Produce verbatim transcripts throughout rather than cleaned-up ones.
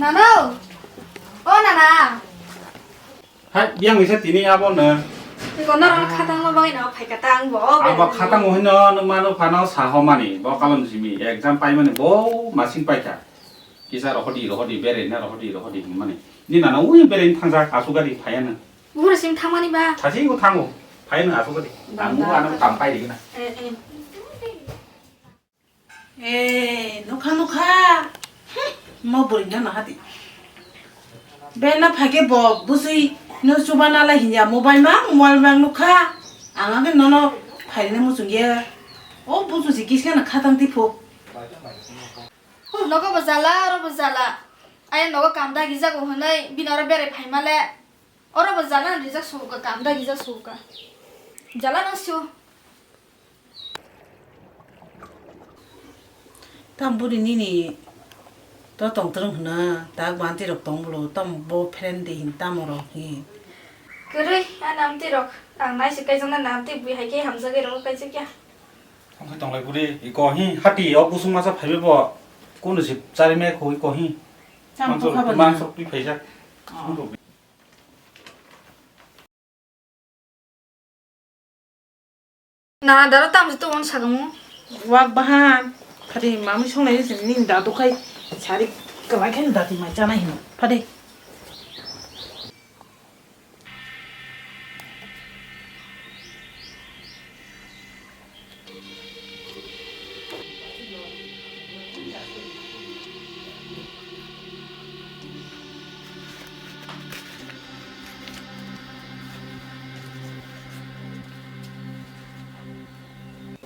Nana! O nana! Hai, biyang bisa tini abo no. Tiko norok khatang mo bagwi no phai kha ta ang bo. Abo khatang mo hino no mano phano sa ho mani. Bo kalam simi exam pai mani bo masing pai kha. Kisa rohodi, rohodi, bere na rohodi, rohodi mani. Ni nana ui bere thangja asu gari phaya na. Bura sing thangmani ba? Thasi ko thango. Phaya na asu gari. Ang mo ano tam pai ri na. Eh, eh. Eh, nukha, nukha. Hmm, mo bwrwi no nahadi. Be na phage bo bwswi no chuba nalai hinya mobile mang, mobile mang nukha. Ang age nono phairina muchungya. O buchu si kiska na khatang tipo. Nogo bo jala, oro bo jala. Aya nogo kam dagi jago hwnwi bini oro berai phaimale. Oro bo jala rijak suka, kam dagi jak suka. Jala no su. Tam buri nini to tongtwrwng hwna, tak banti rok tong bolo, tam bo friend de hin tamo rok hin. Kwrwi, a namti rok, ang naisi kaijak na namti bui hai khe hamjagwi rok kaijak ya. Tongkhe tonglai buri, iko hi, hati o busung masa phaibe bo, kono si chari me kho iko hi. Tam mansok, bukha bo mansok twi phaijak. Oh. Na daro tam tu on sagamu. Wak bahan. Phadi mami songnai ni sini ni dadu kai sari kalai khen dati mai chana hino. Phadi.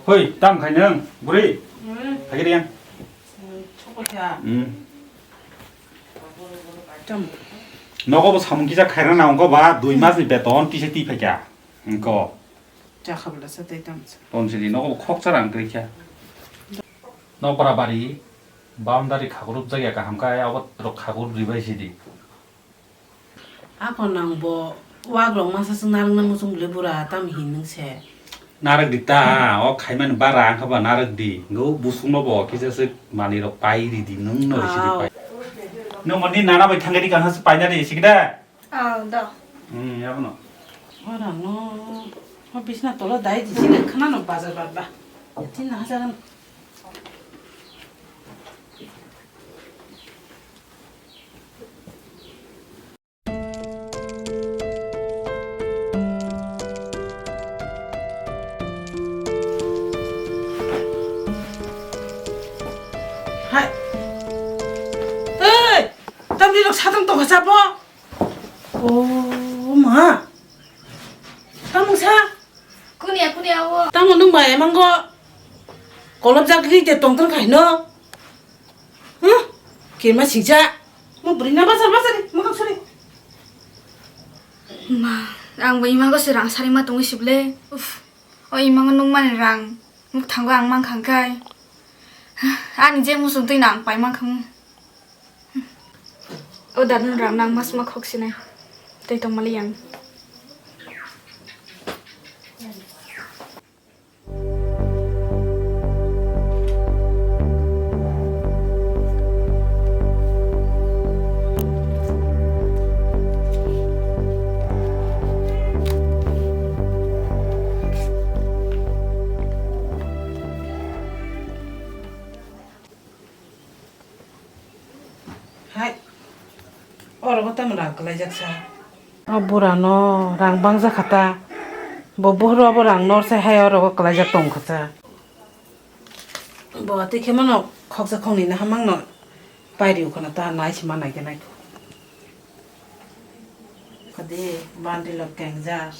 Hoi, tam khai nang, buri. Hmm. Phai khe yang. Hmm, chokol kha. Hmm. Tam. Nogo bo samung kisa khairang na ongko ba, dui mas ni beton kisa ti phaikya. Ongko. Chakha bwla sa tei tam sa. Ton sidi nogo bo khoksa rang kwrwi kha. Nokpra bari, boundary khagurupjak ya kaham khe, abo rok khagurup ribai sidi. Aphano nang bo wak rok masa swk narwkna muchung bwle bura tam hin nwng se. Narwk di ta, o khaimani bara wngkha ba narwk di. Ngo busung no bo kisa swk manwi rok pai ri di, nwng no risi di pai. Nwng mani nana bai thangwi di kaham se paina di sik da. Aw, do. Hmm, yabo no. Ora no. O bisna tolo dai di sini khana no bazar bar ba. Tin hajar. Hai. Ei, tamni rok satang tongkha chapo. O ma. Tamo sa? Kunia, kunia o. Tamo nwng bai mango? Kolop jak ri te tongtong khai no. Huh? Kirma singcha. Mo bwrwi na bazar bazar ni, mo kang suri. Ma, ang bo imango se rang sari ma tongwi sible. Uf. O imango nung mani rang. Muk thango ang mang khang kai. Ani je musung twi nang pai mang khang. O dadun rang nang mas ma khok sinai. Tei tong mali yang. Hai, oro bo tamo rang kwlaijak sa. O bura no rang bangsa kha ta. Bo buhru abo rang nor se hai oro bo kwlaijak tong kha sa. Bo tei khe mano khoksa khoknwi no hamang no pairi ukho na ta nai se ma nai khe nai. Kadi bandi lo kengjak.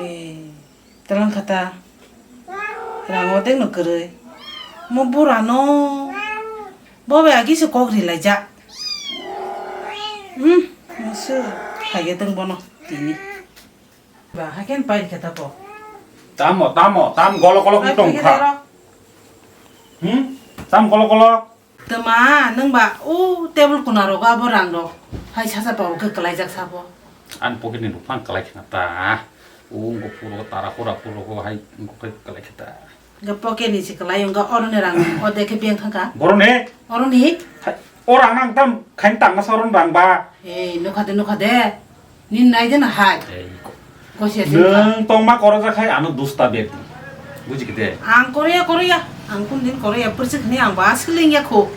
Eh, talang khata. Rang odek no kwrwi. Mo bura no. Bo bai agi se kok ri laijak. Hmm, musu. Phai ge tong bono tini. Ba, haikhe pai khe ta bo. Tamo, tamo, tam golo golo wng tong kha. Hmm? Tam golo golo. Tama, nwng ba, o table kuna rogo abo rang rok. Hai sasa pa o khe kwlaijak sabo. Ani pocket ni rok phang kwlai khna ta. O wngkha puro tara hura puro ko hai wngkha kwlai khe ta. Ga pocket ni se kwlai, ga oro ni rang, o de khe beng thangka. Boro ne? Oro ni? Hai, o rang nang tam khain tang na sa oro ni rang ba. Ei, nukha de, nukha de. Nin nai de na hai. Ei, ko-, Gosia se nwng tongma koro ja khai ano dusta bed. Buji kete. Ang koroya, koroya. Ang kun din koroya, pursi khni ang ba sling ya kho.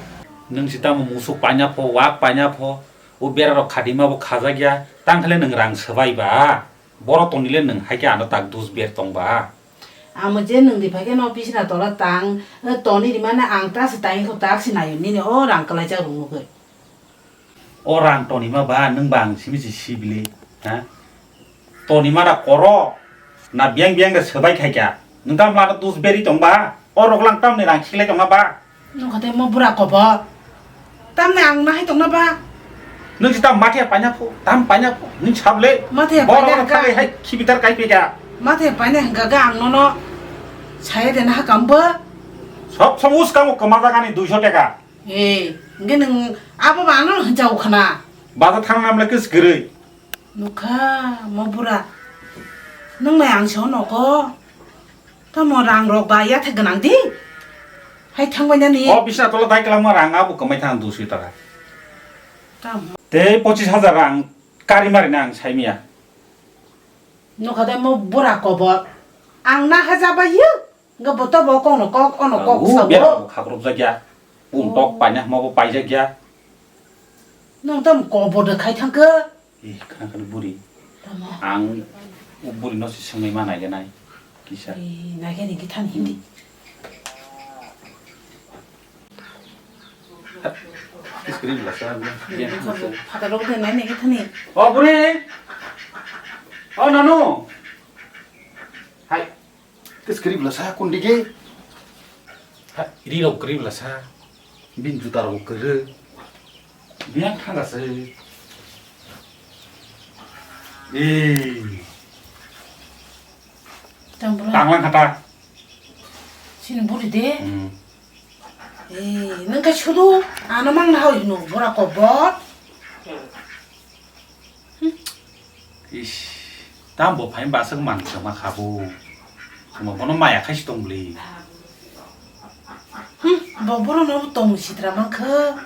Nwng si tamo musuk panya pho, wak panya pho. O bera rok khadima bo khajak ya. Tang khale nwng rang swbai ba. Boro tonile nwng hai khe ano tak dus ber tong ba. Amo je nwng di phai khe no bisna tola tang, eh, toni di mane ang ta se tai kho tak se nayo nini o rang kwlaijak rung nugwi. O rang toni ma ba nwng ba ang simi si sibili, ha? Toni ma da koro na biang biang da swbai khai kya. Nwng tam lano dus beri tong ba. O rok lang tam ni rang khiklai tong ma ba. Nukha tei mo bura kobo. Tamni ang nahai tongna ba? Nwng si tam mathe paina pho, tam paina pho, nwng sable. Mathe Boro paina no hwnkha. Khabe hai khibitar kai pega. Mathe paina hwnkha ga ang nono saya de naha kam bo. Sob somo uskang o kwma jagani duiso teka. Eh, hwnkhe nwng abo ba ano hwnjao khna. Bazar thang namle kis giri. Nukha mo bura. Nwng mai ang se nogo. Tamo rang rok ba yathek gwnang di. Hai thangbai nani. O bisna tola dai kwlangma rang abo kwmai thang duiso taka. Tamo. Tei pochis hajar rang kari mari na ang saimia. Nukha de mo bura kobor. Ang na haja bai yo. Nga bo to bo kok no kok, ono kok Ang sa u bera bo. Bo khakrop jakya. Pun tok Oh. Paina mo bo paijak ya. Nung tam kobor de khai thangkhe. Eh, khana khana buri. Tamo. Ang o buri no si swngnai ma nai nai. Kisa. Eh, nai khe ni kithan hindi. Screen la sa, biang, biang, Ini sa. Kok phatar rok de nai ni kithani. Oh, buri. Oh, nanu. Hai. Kis kiri bela sa kundi ge. Ha, iri rok kiri bela sa. Bin juta rok kiri. Biang thanga se. Eh. Tang bura. Tanglang kata. Sini buri de. Hmm. Eh, nang ka sudu. Ano mang na hau no bura ko bo. Ish, tam bo phaim baswk man kwma kha bo. Kwma bono maya khai si tong bwle. Hmm, bo boro no tong sitra man kha.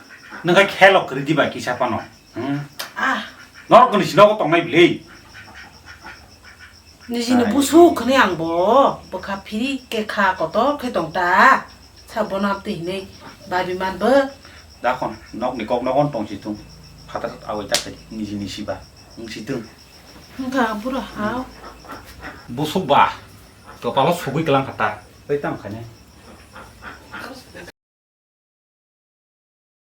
Nang khe khelo kwrwi diba kisa phano. Hmm? Ah. Norok ni sinogo tongnai bwle. Nijini Ai. Busuk khwni ang bo bwkha phiri khe kha kotor khe tong ta. Sa bono amtwi hinwi babi man bo. Dakhon nokni kok nogon tong si thung. Phatar awai ta khai nijini siba. Wng si thung. Wngkha bura hao. Busuk ba. Kopalo sugui klang kha ta. Tei tamo khainai.